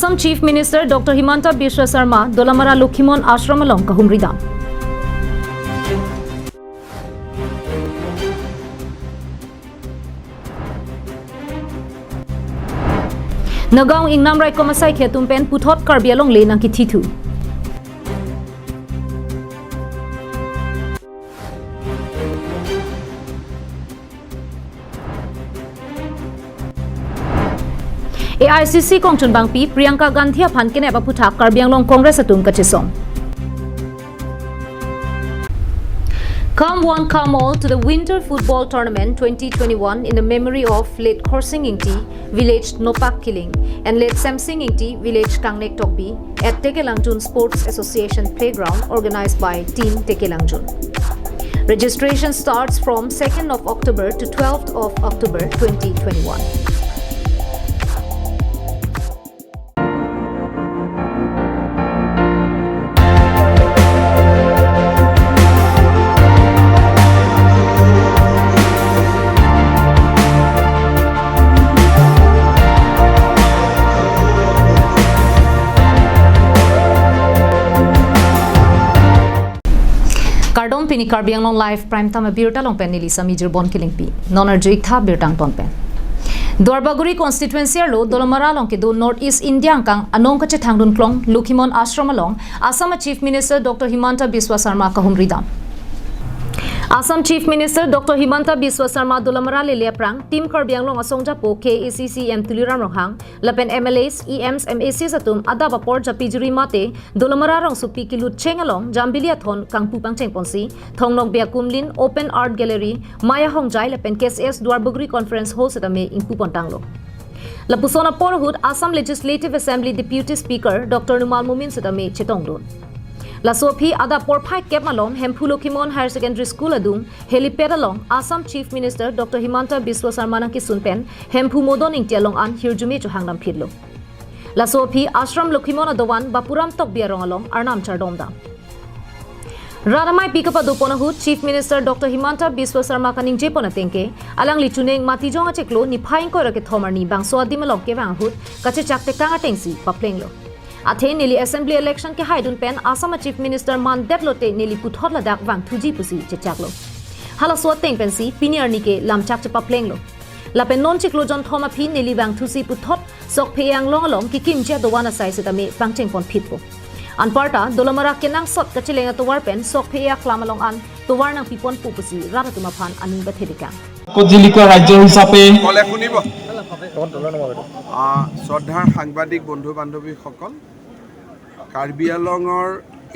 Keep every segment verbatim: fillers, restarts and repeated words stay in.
Assam Chief Minister Doctor Himanta Biswa Sarma Dolamara Lokhimon Ashram along kahumri dam. Nagaon Ingnam Raikom asaikhi atum pen puthot Karbi Anglong le nangkithithu. A I C C kongchunbangpi Priyanka Gandhi aphan kenep aphuthak Karbi Anglong Congress atum kachesong. Come one, come all to the Winter Football Tournament twenty twenty-one in the memory of late Khorsing Ingti, village Nopak Kiling, and late Semsing Ingti, village Kangnek Tokbi, at Tekelangjun Sports Association Playground, organized by Team Tekelangjun. Registration starts from second of October to twelfth of October twenty twenty-one. Kardom, pini Karbi Anglong Live Prime Time abirta along pen neli Sami Jirbon Kilingpi. Non arju-ik tha birta angton pen. Duarbagori constituency arlo Dolamara along kedo North East India angkang anong kachethangdun klong Lokhimon Ashram along Assam Chief Minister Doctor Himanta Biswa Sarma kahumri dam. Assam Chief Minister Doctor Himanta Biswa Sarma Dolamara lele aphrang Team Karbi Anglong asong japo K A A C C E M Tuliram Ronghang lapen M L As, E Ms, M A Cs atum adap apor japi juri mate Dolamara rongsopi kelut cheng along Jambili athon kangpu pangcheng ponsi, Thong Nokbe akumlin, Open Art Gallery, Maya Hongjai lapen K C S Duarbagori Conference Hall setame ingpu pon tanglo. Lapuson apor ahut Assam Legislative Assembly Deputy Speaker Doctor Numal Momin setame chetongdun. Laso aphi adap porphai kep malom Hemphu Lokhimon Higher Secondary School adung helipad along Assam Chief Minister Doctor Himanta Biswa Sarma nangkesun pen Hemphu Modon Ingti along an hirjume chohang damphitlo. Laso aphi Ashram Lokhimon adovan Bapuram Tokbi arong along arnam chardom dam. Rat ameipi kapado pon ahut Chief Minister Doctor Himanta Biswa Sarma kaningje pon ateng ke, alangli chuning Matijong achiklo niphai ingkoi ra kethom arni bangso adim along kevang ahut kachechak tekang atengsi paplenglo. Athe neli Assembly election kehaidun pen Assam Chief Minister mandet lote neli puthot ladak vangthuji pusi chechaklo. Halaso ateng pensi pini arni ke lamchak chepaplenglo. Lapen non chiklo jonthom aphi neli vangthusi puthot Sokphe anglong along kekimji adovan asai setame pangcheng ponphitpo. Anparta Dolamara kenangsot kacheleng atovar pen Sokphe aklam along an tovar nangpi ponpo pusi rat atum aphan aning pathe dekang. জিলিকা ৰাজ্য হিচাপে ক'লে শুনিব। আহ, শ্ৰদ্ধাৰ সাংবাদিক বন্ধু বান্ধৱীসকল, কাৰ্বি আংলঙৰ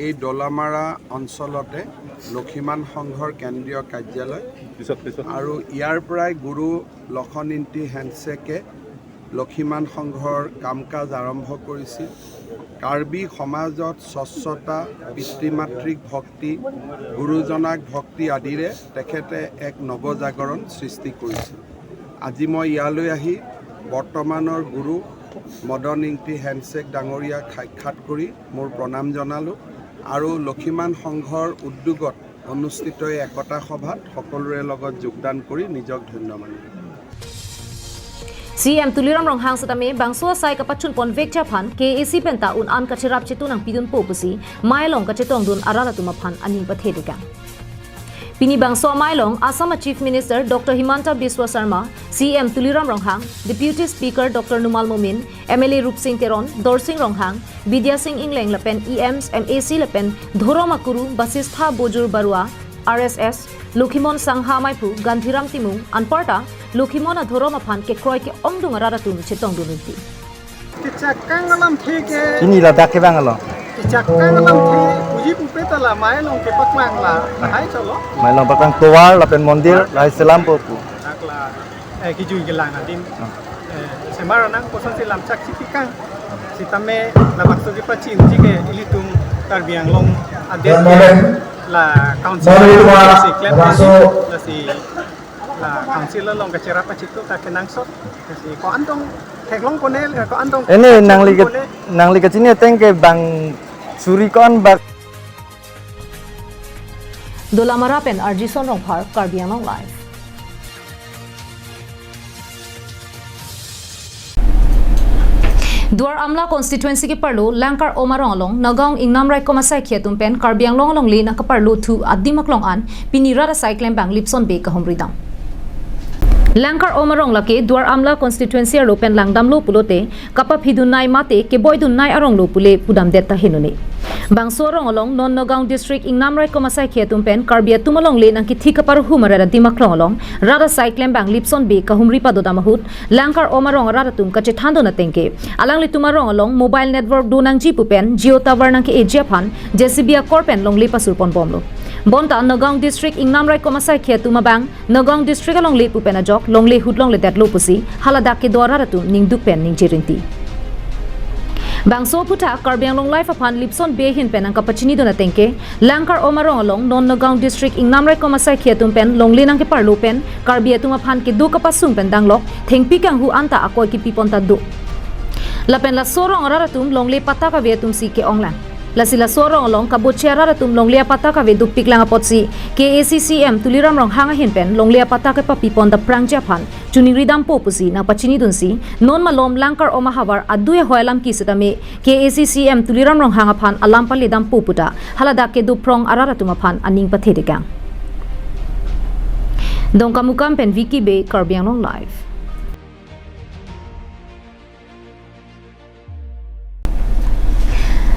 এই দলামাৰা অঞ্চলতে লক্ষীমান সংঘৰ কেন্দ্ৰীয় কাৰ্যালয় পিছত, পিছত। আৰু ইয়াৰ পৰাই গুৰু লক্ষীমান ইংতি হেণ্ডছেকে লক্ষীমান সংঘৰ কাম কাজ আৰম্ভ কৰিছিল। কাৰ্বি সমাজত স্বচ্ছতা, পিতৃমাতৃক ভক্তি, গুৰুজনাক ভক্তি আদিৰে তেখেতে এক নৱজাগৰণ সৃষ্টি কৰিছিল। আজি মই ইয়ালৈ আহি বৰ্তমানৰ গুৰু মদন ইংতি হেণ্ডছেক ডাঙৰীয়াক সাক্ষাৎ কৰি মোৰ প্ৰণাম জনালোঁ আৰু লক্ষীমান সংঘৰ উদ্যোগত অনুষ্ঠিত এই একতা সভাত সকলোৰে লগত যোগদান কৰি নিজক ধন্য মানিলোঁ। C M Tuliram Ronghang setame bangso asai kapachun pon vekcha aphan K A A C penta un an kacherap chetu nangpidunpo pusi mai along kachetongdun arat atum aphan aning pathe dekang. Pini bangso amei along Assam Chief Minister Doctor Himanta Biswa Sarma, C M Tuliram Ronghang, Deputy Speaker Doctor Numal Momin, M L A Rupsing Teron, Dorsing Ronghang, Bidya Sing Engleng lapen E Ms, M A C lapen Dhorom Akuru Basistha Bojur Barua, R S S, Lokhimon Sangha Maiphu, Gandhiram Timung, anparta Lokhimon adhorom aphan kekroi ke-ongdung arat atum chetongdun rinti. Kechakang alamthe ke. Pini ladak kevang along. Kechakang alamthe uji pupe ta la mai along kepaklang la. Hai cholo. Mai along paklang tovar lapen mondir lahai selampo pu. Dak la, eh, kijui kelang adim. Hmm. Eh, semar nang kosonsi lamchak si pikang. Setame labangso kepachunji ke ilitum Karbi Anglong adet la council si klem si la council along kacherap achitu ta kenangsot. Kasi ko-an dong theklong kone, ko-an dong ini nangli ke, kone. Nangli kachini ateng ke bang suri ko-an bak. Dolamara pen R J Son Rongphar, Karbi Anglong Live. Duar Amla constituency keparlo Langkar Om arong along Nagaon Ingnam Raikom asaikhi atum pen Karbi Anglong alongle nangkeparlo thu adim aklong an pini rat asai klembang Lipson Bey kahumri dam. Langkar Om arong lake Duar Amla constituency arlo pen langdamlo pulote kapaphidun nai mate keboidun nai arong lo pule pudamdet ta henone. Bangso arong along non Nagaon district Ingnam Raikom asaikhi atum pen Karbi atum alongle nangkethi kaparhu maret adim aklong along rat asai klembang Lipson Bey kahumri padodam ahut Langkar Om arong arat atum kachethandun atengke alanglitum arong along mobile network do nangji pu pen Jio tower nangke-eji aphan J C B akor pen longle pasurpon bomlo. Bonta Nagaon district Ingnam Raikom asaikhi atum abang Nagaon district alongle pu pen ajok longle ahut longledetlo pusi haladak kedo arat atum ningduk pen ningje rinti. Bangso aphuthak Karbi Anglong Live aphan Lipson Bey ahin pen nangkapachinidun atengke Langkar Om arong along non Nagaon district Ingnam Raikom asaikhi atum pen longle nangkeparlo pen Karbi atum aphan kedo kapasung pen danglok thengpi kanghu anta akoi kipipon ta do. Lapen laso arong arat atum longle apatta kave atum si ke-onglang. Lasi laso arong along kaboche arat atum longle apatta kave dopiklang apotsi K A A C C M Tuliram Ronghang ahin pen longle apatta kepapipon ta prangji aphan choningri dampo pusi nangpachinidunsi non malom Langkar Om ahavar adui ahoi alam ki setame K A A C C M Tuliram Ronghang aphan alam pale dampo puta haladak kedo phrong arat atum aphan aning pathedekang. Dongkamukam pen Vicky Bey, Karbi Anglong Live.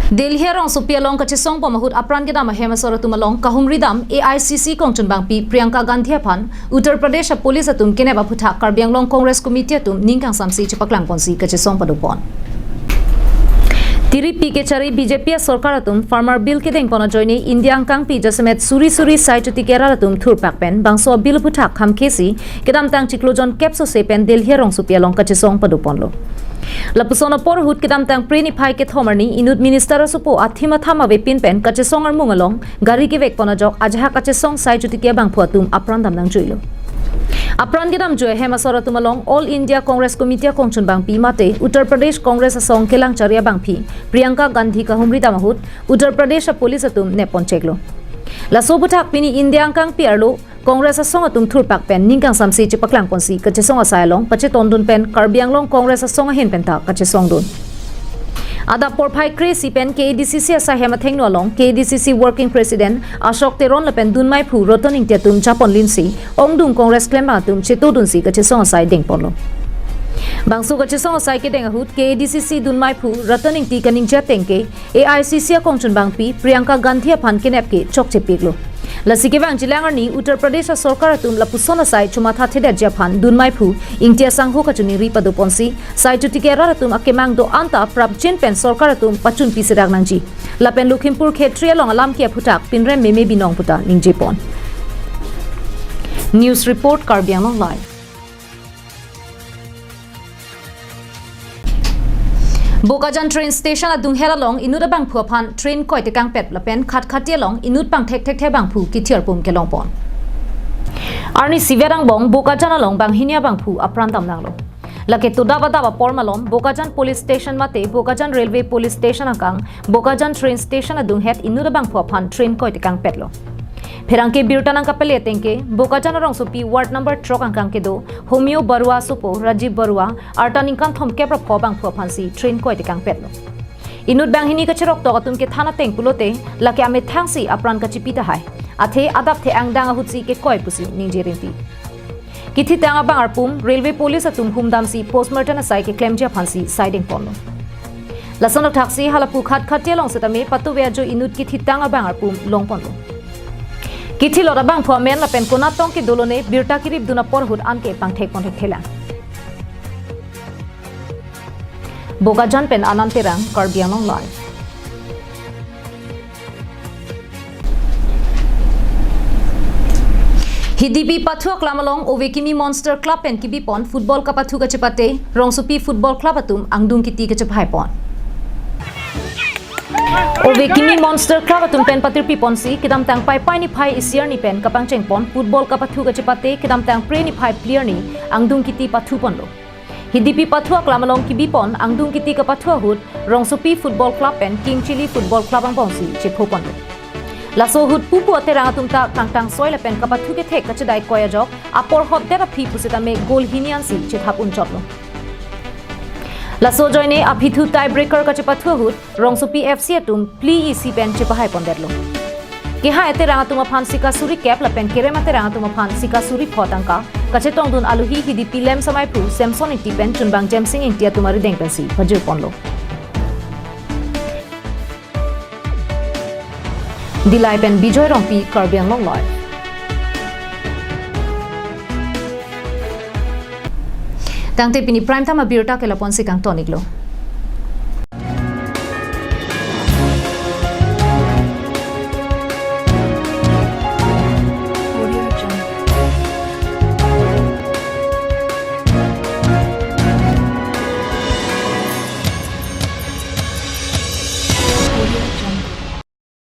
Delhi arongsopi along kachesong bom ahut apran kedam ahem asor atum along kahumri dam A I C C kongchunbangpi Priyanka Gandhi aphan Uttar Pradesh a-police atum kenep aphuthak Karbi Anglong Congress Committee atum ning kangsamsi chepaklang ponsi kachesong padopon. Tiripi kechari B J P asorkar atum farmer bill kedengpon ajoine India angkangpi jasemet suri suri sai chotike arat atum thurpak pen bangso bill aphuthak khamkhesi kedamtang chiklo jon kep sose pen Delhi arongsopi along kachesong padoponlo. Lapuson apor ahut kedamtang Phre niphai kethom arni inut minister asopo athim atham avepin pen kachesong armung along gari kevekpon ajok ajahak kachesong sai chotike abangphu atum apran dam nangjuilo. Apran kedamjui ahem asor atum along All India Congress Committee akongchunbangpi mate Uttar Pradesh Congress asong kelangchari abangpi Priyanka Gandhi kahumri dam ahut Uttar Pradesh a-police atum neppon cheklo. Laso aphuthak pini India angkangpi arlo Congress asong atum thurpak pen ning kangsamsi chepaklang ponsi kachesong asai along pachetondun pen Karbi Anglong Congress asong ahin pen ta kachesongdun. Adap porphai kre-isi pen K A D C C asai hem athengno along K A D C C Working President Ashok Teron lapen dunmaiphu Ratan Ingti atum japon linsi ongdung Congress klembang atum chetodunsi kachesong asai dengponlo. Bangso kachesong asai kedeng ahut K A D C C dunmaiphu Ratan Ingti kaningje atengke A I C C akongchunbangpi Priyanka Gandhi aphan kenep ke chokchepiklo. Lasi kevang jilang arni Uttar Pradesh asorkar atum lapuson asai chomathathedetji aphan dunmaiphu Ingti asangho kachoningri padoponsi sai chotike arat atum akemang do-an ta prapjin pen sorkar atum pachunpi sedak nangji. Lapen Lakhimpur Khetri along alam ke aphuthak pinrem meme binong puta ningjepon. News report, Karbi Anglong Live. Bokajan train station adunghet along inut abangphu aphan train koitekangpet lapen Khatkhati along inut pangthekthekthe abangphu kithir pum kelongpon. Arni sivet angbong Bokajan along banghini abangphu apran damnanglo. Lake todap adap apor malom Bokajan police station mate Bokajan railway police station angkang Bokajan train station adunghet inut abangphu aphan train koitekangpetlo. Pherangke birta nangkapele atengke, Bokajan arongsopi ward number throk angkang kedo Homio Barua asopo Rajiv Barua arta ningkan thomkep ra pho abangphu aphansi train koitekangpetlo. Inut banghini kacheroktok atum kethan ateng pulote, lake amethangsi apran kachipi tahai. Athe adap the angdang ahutsi kekoi pusi ningje rinti. Kithitang abang arpum railway police atum humdamsi postmortem asai keklemji aphansi sai dengponlo. Lason athaksi halapu Khatkhati along setame patuve ajo inut kithitang abang arpum longponlo. Kithilot abangphu amen lapen konat tong kedolone birta kiripdun apor ahut anke pangthekponthekthelang. Bokajan pen Anand Terang, Karbi Anglong Live. Hidipi pathu aklam along ove kimi Monster Club pen kibipon football kapathu kachepate, rongsopi football club atum angdung kiti kachephaipon. Ove kimi Monster Club atum pen patirpiponsi, kedamtang Paipai niphai isi arni pen kapangchengpon football kapathu kachepate, kedamtang Phre niphai phli arni angdung kiti pathuponlo. Hidipi pathu aklam along kibipon angdung kiti kapathu ahut, rongsopi football club pen King Chilli football club angbongsi chephoponlo. Laso ahut pupu aterang atum ta kangtang soi lapen kapathu kethek kachedai koi ajok, apor hotdet aphi pusitame goal hini ansi chethap unchotlo. Laso ajoine aphithu tie breaker kachepathu ahut Rongsopi F C atum phli isi pen chepahai pondetlo. Kehai aterang atum aphan sika suri kep lapen kerem aterang atum aphan sika suri pho tangka kachetongdun aluhi Hidipi Lem Samaiphu Samson Ingti pen Chunbang Jemsing Ingti atum arideng pensi pajirponlo. Dillai pen Bijoy Rongpi, Karbi Anglong Live. Tangte pini Prime Time abirta ke lapu-ansi kangton-iklo.